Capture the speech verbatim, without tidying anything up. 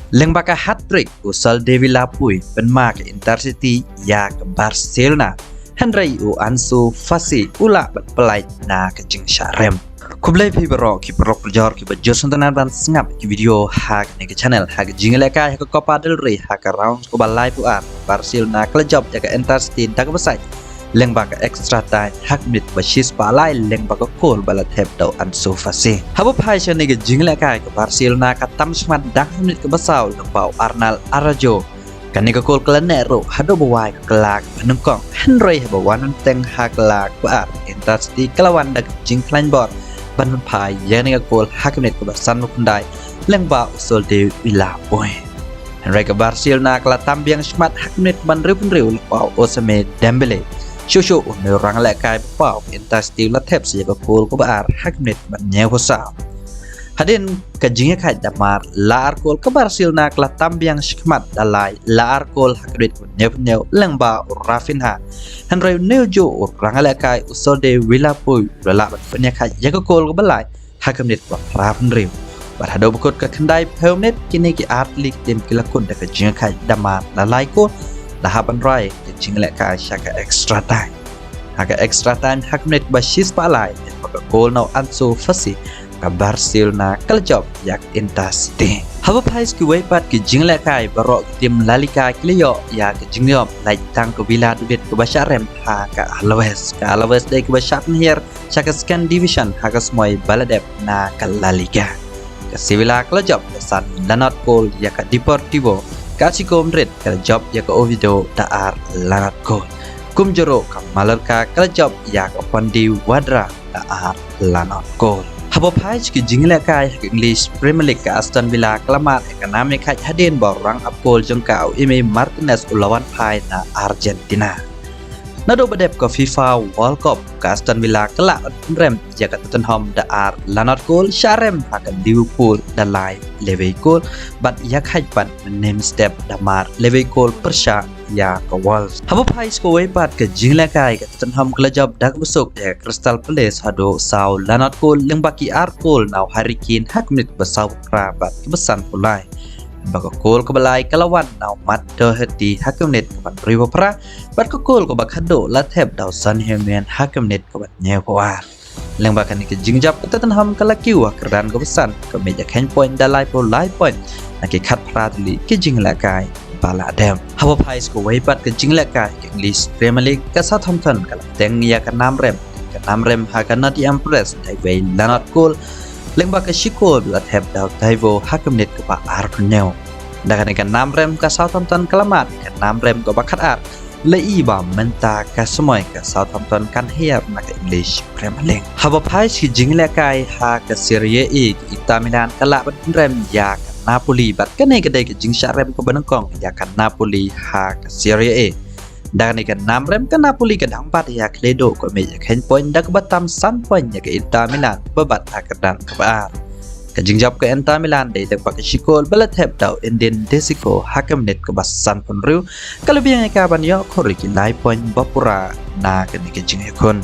Lyngba ka hat-trick u Solde Villapui pynma ka Intercity ïa ka Barcelona. Hynrei u Ansu Fati u lah ban pynlait na ka jingshah rem. Khublei phi baroh ki paralok parajor kiba ju sngewtynnat ban sngap ki video ha kane ka channel. Ha ka jingïalehkai ha ka Copa del Rey ha ka round kaba laiphew ar, Barcelona ka la jop ïa ka Intercity da kaba sait lyngba ka extra time ha ka minit kaba shispah lai lyngba ka kol ba la thep da u Ansu Fati. Haba phai sha kane ka jingïalehkai ka Barcelona ka tam shakhmat da ha ka minit kaba saw lyngba u Ronald Araujo. Kane ka kol ka la neh ruh haduh ba wai ka kylla kaba nyngkong, hynrei haba wan teng ha ka kylla kaba ar, Intercity ka la wan da ka jingkhlaiñ bor ban pynphai ïa kane ka kol ha ka minit kaba sanphew khyndai lyngba u Solde Villapui. Hynrei ka Barcelona ka la tam biang shakhmat ha ka minit kaba hynriewphew hynriew lyngba u Ousmane Dembele. Shuh shuh une u rangïalehkai ba paw ka Intercity u la thep sa ïa ka kol kaba ar ha ka minit kaba hynñiewphew saw. Hadien ka jingïakhaid da mar la ar kol, ka Barcelona ka la tam biang shakhmat da lai la ar kol ha ka minit kaba hynñiewphew hynñiew lyngba u Raphinha. Hynrei une u juh u rangïalehkai u Solde Villapui u la lah ban pynïakhaid ïa ka kol kaba lai ha ka minit kaba phra phew hynriew. Bad haduh ba kut ka khyndaiphew minit kine ki artylli ki tim ki la kut da ka jingïakhaid da mar la lai kol, la hap ban rai ka jingïalehkai sha ka extra time. Ha ka extra time ha ka minit kaba shispah lai, lyngba ka kol na u Ansu Fati, ka Barcelona ka la jop ïa ka Intercity. Haba phai sha kiwei pat ki jingïalehkai, baroh ki tim La Liga ki la ïoh ïa ka jingjop lait tang ka Valladolid kaba shah rem ha ka Alaves. Ka Alaves dei kaba shah pynhiar sha ka Second Division ha ka smoi ba la dep na ka La Liga. Ka Sevilla ka la jop da san la nod kol ïa ka Deportivo. Ka Atletico Madrid ka la jop ïa ka Oviedo da ar la nod kol. Kumjuh ruh ka Mallorca ka la jop ïa ka Pontevedra da ar la nod kol. Haba phai sha ki jingïalehkai ha ka English Premier League, ka Aston Villa ka la mad ïa ka nam ïakhaid hadien ba u rangap kol jong ka u Emi Martinez u la wan phai na Argentina. Naduh ba dep ka FIFA World Cup, ka Aston Villa ka la pynrem ïa ka Tottenham da ar la nod kol, shah rem ha ka Liverpool da lai lewei kol, bad ïakhaid pat mynne mynstep da mar lewei kol pyrshah ïa ka Wolves. Haba phai sha kawei pat ka jingïalehkai, ka Tottenham ka la jop da kaba suk ïa ka Crystal Palace haduh saw la nod kol, lyngba ki ar kol na u Harry Kane ha ka minit kaba sawphew phra bad kaba sanphew lai. Bad ka kol kaba lai ka la wan na u Matt Doherty ha ka minit kaba hynriewphew phra, bad ka kol kaba khatduh la thep da u Son Heung-min ha ka minit kaba hynñiewphew ar. Lyngba kane ka jingjop, ka Tottenham ka la kiew ha kyrdan kaba san, ka mih ïakheiñ point da laiphew lai point na ki khatphra tylli ki jingïalehkai ba la dep. Haba phai sha kawei pat ka jingïalehkai ka English Premier League, ka Southampton ka la teng ïa ka nam rem, ka nam rem ha ka Nottingham Forest da wei la nod kol, lyngba ka shi kol ba la thep da u Taiwo ha ka minit kaba arphew hynñiew. Da kane ka nam rem ka Southampton ka la mad ka nam rem kaba khatar, lei ba mynta ka smoi ka Southampton kan hiar na ka English Premier League. Haba phai sha ki jingïalehkai ha ka Serie A, ka Inter Milan ka lah ban pynrem ïa ka Napoli, bad kane ka dei ka jingshah rem kaba nyngkong ïa ka Napoli ha ka Serie A. Da kane ka nam rem ka Napoli ka dang bat ïa ka lehduh, ka mih ïakheiñ point da kaba tam san point ïa ka Inter Milan ba bat ha kyrdan kaba ar. Ka jingjop ka Inter Milan dei lyngba ka shi kol ba la thep da u Edin Dzeko ha ka minit kaba sanphew hynriew, ka la biang ïa ka ban ïoh khur ïa ki lai point ba pura na kane ka jingïakhun.